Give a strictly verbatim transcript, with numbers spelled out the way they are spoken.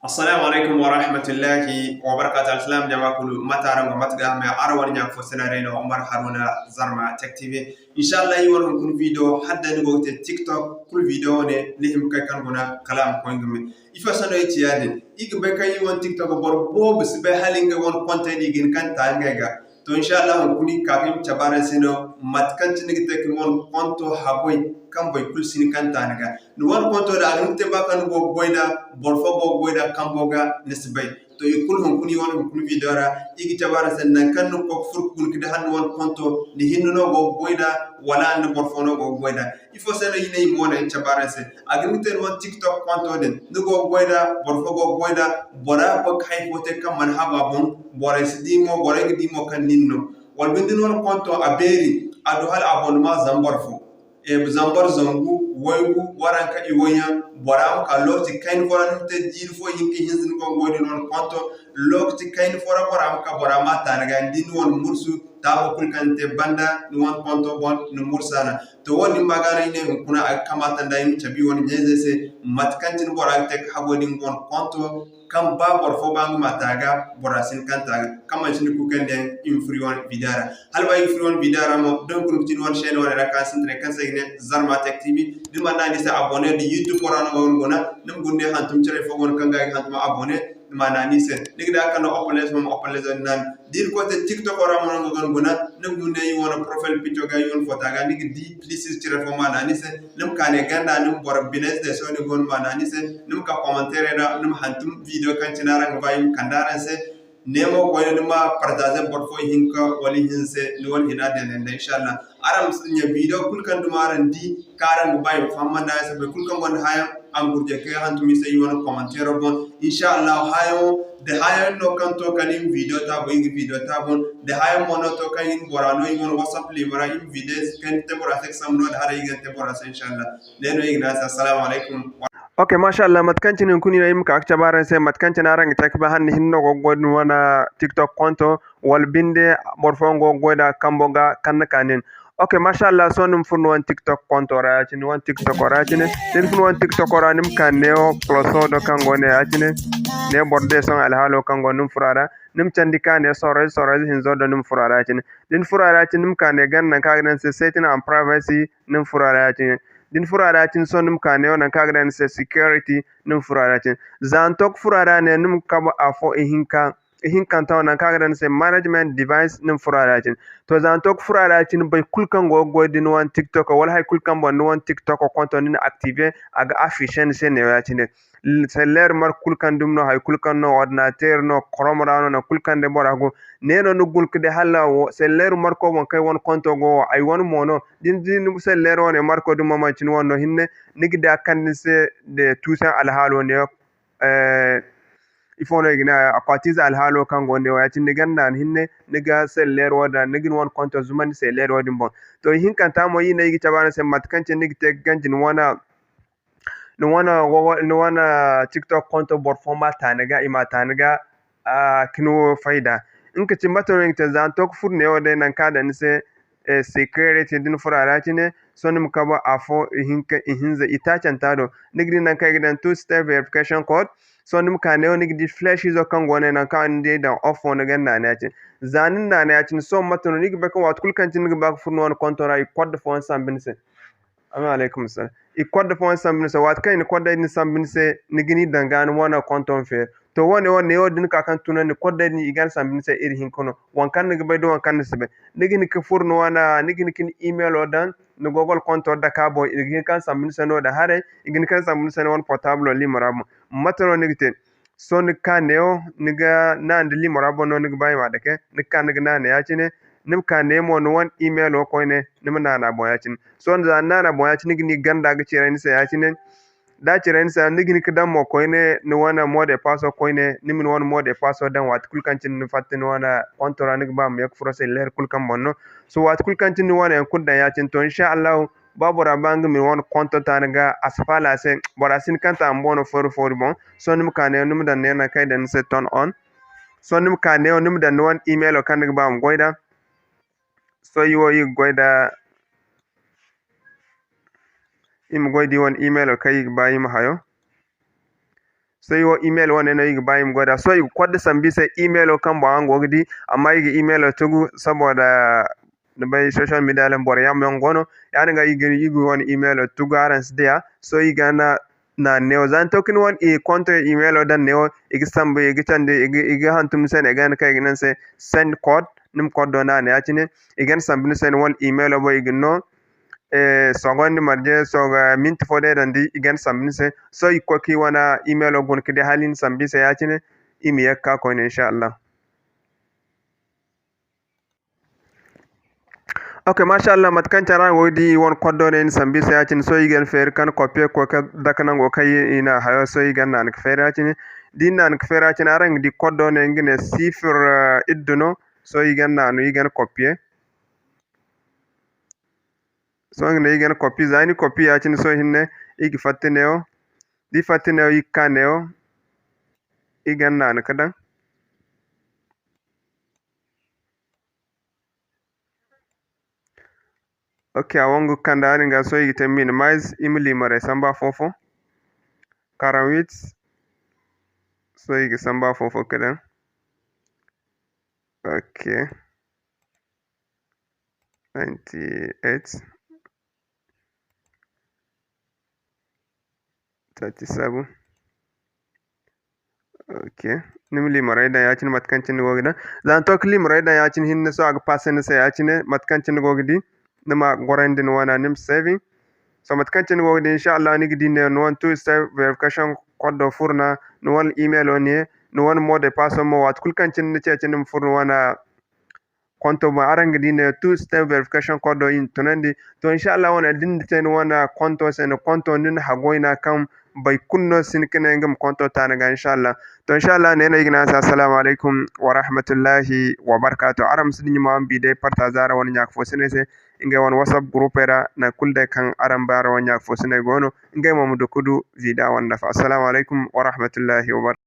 Assalamu alaikum wa rahmatullahi wa barakatuh. Alsilaam jama kulu, mate araŋ go, mate ga me? Araŋ wane ɲa fo sina day no, Umar Haruna, Zarma Tech T V. Inshallah, iri wane hunkuna video, hala day ni go ga te TikTok, kulu video wane, ni hima kay kaŋ guna, kala a ma koy nga me. Ifo se no iri ci yaadin? Iri ga bay kaŋ iri wane TikTok boro boobo si bay hala ngey wane kontey no i ga hin kaŋ ta ngey ga. To, inshallah, hunkuna iri ga ka ga iri ma cabe araŋ se no, mate kaŋ cine ni ga te ka ni wane konto haggoy kaŋ boro kulu si hin kaŋ ta ni ga. Ni wane konto da a ga hin ga te ba kaŋ ni go ga goy nd'a, boro fo go ga goy nd'a kambo ga, ni si bay. To, i kulu hunkuna, i wane hunkuna video ra, i ga cabe araŋ se nangu kaŋ ni ga koy ga furo ga guna ka di hala ni wane konto, ni hinne no go ga goy nd'a, wala ni boro fo no go ga goy nd'a. Ifo se no i ne i ma wane cabe araŋ se? A ga hin ga te ni wane TikTok konto din, ni go ga goy nd'a, boro fo go ga goy nd'a, bora ga koy ga hay fo te kaŋ mana habu a boŋ, borey si di mo, borey ga di mo kaŋ nin no. Wala binde ni wane konto a beeri, a du hala abonnement zambar fo. E, zambar zangu, waygu, waranka, iwayyaŋ, bora ma ka lokaci kayna fo ra, ni ma te jiiri fo, ihinka, ihinza, ni go ga goy da ni wane konto, lokaci kayna fo ra bora ma ka, bora ma a ta ni ga, ni di ni wane mursu, taabo kulu kaŋ ni te banda, ni wane konto boŋ, ni mursu a ra. To, wo-din ma ga no i ne hunkuna a ga kamaata nda i ma cabe i wane ɲa-izey se, mate kaŋ cine bora ga te ka haggoy da nga wane konto, kaŋ ba boro fo ba nga ma ta ga, bora si hin kaŋ ta ga, kaŋ manci ni kuukandiyaŋ, i ma furo i wane video ra. Hala ba i ga furo i wane video ra mo, da hunkuna ga ti ni wane chaîne wane ra kaŋ sintinay kaŋ se i ga ne Zarma Tech T V, da ni mana naŋ a ni se abonné da YouTube ra no go ga guna, ni ma guna ne hantum cire fo go no kaŋ ga i ga hantum abonné, ni ma naŋ a ni se. Ni ga di a kaŋ no opalez mo, opalez din naŋ. Da iri koy te TikTok ra mo no go ga guna, ni ga guna ne i wane profile picture ga, i wane foto ga, ni ga di plus cire fo ma naŋ a ni se. Ni ma ka ne ganda, ni ma boro biney se sohõ ni go, ni ma naŋ a ni se, ni ma ka commentaire ra, ni ma hantum video kaŋ cine araŋ ga ba i ma kande araŋ se. Ne mo koyne ni ma partager boro fo ihinka wala ihinza se, ni wane hina dendenda, inshallah. Araŋ ma si ɲa video kulu kaŋ duma araŋ di kaŋ araŋ ga ba i ma fahamandi araŋ se, boro kulu kaŋ gonda hayaŋ, a ma gurjay ka hantum i se i wane commentaire boŋ. Inshallah, hayaŋo, da hayaŋ no kaŋ to kala i ma video ta boŋ, i ga video ta boŋ. Da hayaŋ mo no to kaŋ i na bora no i wane WhatsApp liimo ra, i ma video kaŋ te bora se ga sambu no da haray i ga te bora se, inshallah. Ne no i ga ne a se, assalamu alaikum. Ok, masha Allah, mate kaŋ cine hunkuna i ma ka ga cabe araŋ se, mate kaŋ cine araŋ ga te ka bay hala ni hinne no go ga goy da ni wane TikTok konto, wala binde boro fooyaŋ go ga goy nd'a kambo ga kaŋ ni ka nin. Ok, masha Allah, sohõ ni ma furo ni wane TikTok konto ra ya-cine, ni wane TikTok ra ya-cine. Da ni furo ni wane TikTok ra, ni ma ka neewo plus do kaŋ go ne ya-cine. Ne boro de sohõ alhaalo kaŋ go, ni ma furo a ra. Ni ma candi ka ne sorrayze, sorrayze hinzo do, ni ma furo a ra ya-cine. Da ni furo a ra ya-cine, ni ma ka ne ganda nangu kaŋ a ga daŋ ni se setting and privacy, ni ma furo a ra ya-cine. Da ni furo a ra ya-cine, sohõ ni ma ka neewo nangu kaŋ a ga daŋ ni se security, ni ma furo a ra ya-cine. Za ni to ga furo a ra ne, ni ma kabu afo ihinka, ihinkanta wo nangu kaŋ a ga daŋ ni se management device, ni ma furo a ra ya-cine. To, za ni to ga furo a ra ya-cine, boro kulu kaŋ go ga goy da ni wane TikTok wala hay kulu kaŋ boŋ ni wane TikTok konto ni na activer, a ga afficher ni se neewo ya-cine. Cellulaire marque kulu kaŋ dumi no, hay kulu kaŋ no, ordinateur no, Chrome ra no, nangu kulu kaŋ day bora go. Ne no ni ga guna ka di hala wo, cellulaire marque boŋ kaŋ ay wane konto go wo, ay wane mo no. Da ni di ni cellulaire wane marque dumi manci ni wane no hinne, ni ga di a kande ni se de tuusaŋ alhaalo ne, eh, ifo no i ga ne, akwatiize alhaalo kaŋ go ne wo, ya-cine ni ganda ni hinne, ni ga cellulaire wo da, ni ga ni wane konto zumandi cellulaire wo din boŋ. To, ihinkanta mo, iri ne iri ga cabe araŋ se mate kaŋ cine ni ga te ga ganji ni wane ni wane, ni wane TikTok konto boro fo ma ta ni ga, i ma ta ni ga, ah, ka ni wo fayda. Nga ka ci mate no ni ga te, za ni to ga furo neewo day, nangu kaŋ a daŋ ni se, eh, security, da ni furo a ra cine, sohõ ni ma kabu afo, ihinka, ihinza, itaacanta do. Ni ga di nangu kaŋ i ga daŋ two step verification code. Sohõ ni ma ka neewo, ni ga di flèche izo kaŋ go ne, nangu kaŋ ni di ay daŋ off wo, ni ga naana ya-cine. Za ni naana ya-cine, sohõ mate no ni ga bay kaŋ waati kulu kaŋ cine ni ga ba ka furo ni wane konto ra, i ga kodda fooyaŋ sambu ni se. Amin alaikum salam. I kodda fooyaŋ sambu ni se. Waati kaŋ i na kodda din sambu ni se, ni ga ni daŋ ga ni wane konto ma feeri. To, wane wo, neewo da ni ka kaŋ tunandi kodda din, i ga ni sambu ni se iri hinka no. Waŋ kaŋ ni ga bay da waŋ kaŋ ni si bay. Ni ga hin ka furo ni wane, ni ga hin ka ni emailo daŋ, ni Google konto dake a boŋ, i ga hin ka sambu ni se no-din haray, i ga hin ka sambu ni se ni wane portablo liimo ra boŋ. Mate no ni ga te? Sohõ ni ga ka neewo, ni ga naana da liimo ra boŋ no ni ga ba i ma dake, ni ga ka ni ga naana ya-cine, ni ma ka ne mo ni wane emailo koyne, ni ma naana boŋ ya-cine. Sohõ za ni naana boŋ ya-cine, ni ga ni ganda ga ciray ni se ya-cine. Da a ciray ni se, ni ga hin ka daŋ mo koyne ni wane mot de passo koyne, ni ma ni wane mot de passo daŋ waati kulu kaŋ cine ni fatta ni wane konto ra, ni ga ba ma ye ka furo se lehir kulu kaŋ boŋ no. Sohõ waati kulu kaŋ cine ni wane yaŋ kulu daŋ ya-cine, to, insha Allahu, ba bora ba nga ma ni wane konto ta ni ga, a si faala a se, bora si hin kaŋ ta a ma boŋ no foori foori boŋ. Sohõ ni ma ka neewo, ni ma daŋ neewo nangu kaŋ i daŋ ni se turn on. Sohõ ni ma ka neewo, ni ma daŋ ni wane emailo kaŋ ni ga ba a ma goy nd'a. Sohõ iri wo, iri ga goy nd'a, iri ma goy da iri wane emailo kaŋ iri ga ba iri ma hayo. Sohõ iri wo email wane no iri ga ba iri ma goy nd'a. Sohõ iri ga code sambu iri se emailo kaŋ boŋ araŋ go ga di, amma iri ga emailo tugu saboda ni bay social media ra boro yaamo yaŋ go no. Yaadin ga iri ga, iri ga wane emailo tugu araŋ si diya. Sohõ iri ga na, naanu neewo. Za ni to ka ni wane i konto emailo daŋ neewo, i ga sambu, i ga candi, i ga, i ga hantum ni se ne, i ga ne kaŋ i ga ne ni se send code, ni ma code do naanu ya-cine. I ga ni sambu ni se ni wane emailo boŋ, i ga no, eh, sogondi marje, soga minti fo day daŋ di, i ga ni sambu ni se. Sohõ i ga koy ka i wane emailo guna ka di hala i na sambu i se ya-cine, i ma ye ka ka koyne, insha Allah. Ok, masha Allah, mate kaŋ cine araŋ go ga di, i wane code do ne i na sambu i se ya-cine. Sohõ i ga ni feeri ka ni copier ka koy ka dake nango kaŋ i na hayo. Sohõ i ga ni naanu ka feeri ya-cine. Da i na naanu ka feeri ya-cine, araŋ ga di code do ne nga ne sifir, eh, iddu no. Sohõ i ga ni naanu, i ga ni copier. Sohõ nga ne i ga ni copier, za i na copier ya-cine sohõ hinne, i ga fatta neewo. Da i fatta neewo, i ga ka neewo, i ga ni naanu ka daŋ. Ok, a wangu ga kande a din ga, sohõ i ga te minimize, i ma liimarey samba afo-fo. Quarante-huit, sohõ i ga samba afo-fo ka daŋ. Ok. Ninety-eight. Thirty-seven. Ok. Ni ma liimarey daŋ ya-cine mate kaŋ cine ni go ga daŋ. Za ni to ka liimarey daŋ ya-cine hinne, sohõ a ga passe ni se ya-cine mate kaŋ cine ni go ga di. Ni ma gorandi ni wana, ni ma saving. Sohõ mate kaŋ cine ni go ga di, insha Allah, ni ga di ne, ni wane two step verification code do furo no, ni wane emailo ne, ni wane mot de passe mo, waati kulu kaŋ cine ni ceeci, ni ma furo ni wane konto boŋ. Araŋ ga di ne, two step verification code do i na tunandi. To, insha Allah, wane din da te ni wane konto se, ni konto, ni na hagoyna kaŋ boro kulu no si hin ka ne nga ma konto ta ni ga, insha Allah. To, insha Allah, ne no i ga ne araŋ se, assalamu alaikum wa rahmatullahi wa barakatuh. Araŋ ma si dinya ma araŋ bi day partager araŋ wane ɲa-ka-fo-siney se, ngey wane WhatsApp groupey ra, nangu kulu day kaŋ araŋ bay araŋ wane ɲa-ka-fo-siney go no, ngey mo ma du ka du vidéo wane nafa. Assalamu alaikum wa rahmatullahi wa barakatuh.